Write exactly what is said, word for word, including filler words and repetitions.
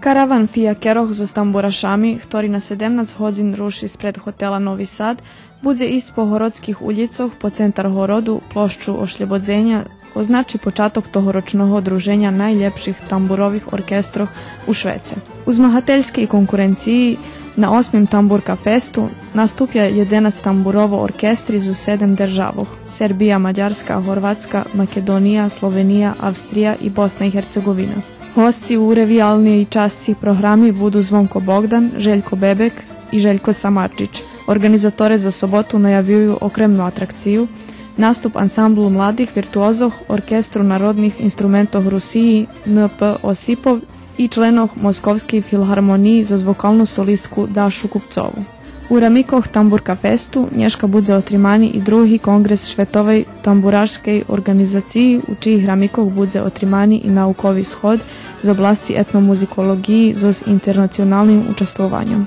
Караван фиякерох зоз тамбурашами, хтори на седемнац годзин руши спред готела Нови Сад, будзе исц по городских улїцох, по центар городу, площу Ошлєбодзеня, означи початок тогорочного друженя найлєпших тамбурових оркестрох у швеце. У змагательскей конкуренциї на осмим Тамбурка фесту наступя єденац тамбурово оркестри зоз седем державох: Сербия, Мадярска, Горватска, Македония, Словения, Австрия и Босна и Герцеґовина. Госци у ревиялней часци програми буду Звонко Богдан, Желько Бебек и Желько Самарджиль. Орґанизаторе за соботу наявюю окремну атракцию, наступ ансамблу младих виртуозох Оркестру народних инструментох Русиї Н П Осипов и членох Московскей филгармониї зоз вокалну солистку Дашу Купцову. У рамикох Тамбурка фесту нєшка будзе отримани и други конґрес Шветовей тамбурарскей орґанизациї, у чиїх рамикох будзе отримани и наукови сход з обласци етномузиколоґиї зоз интернационалним участвованьом.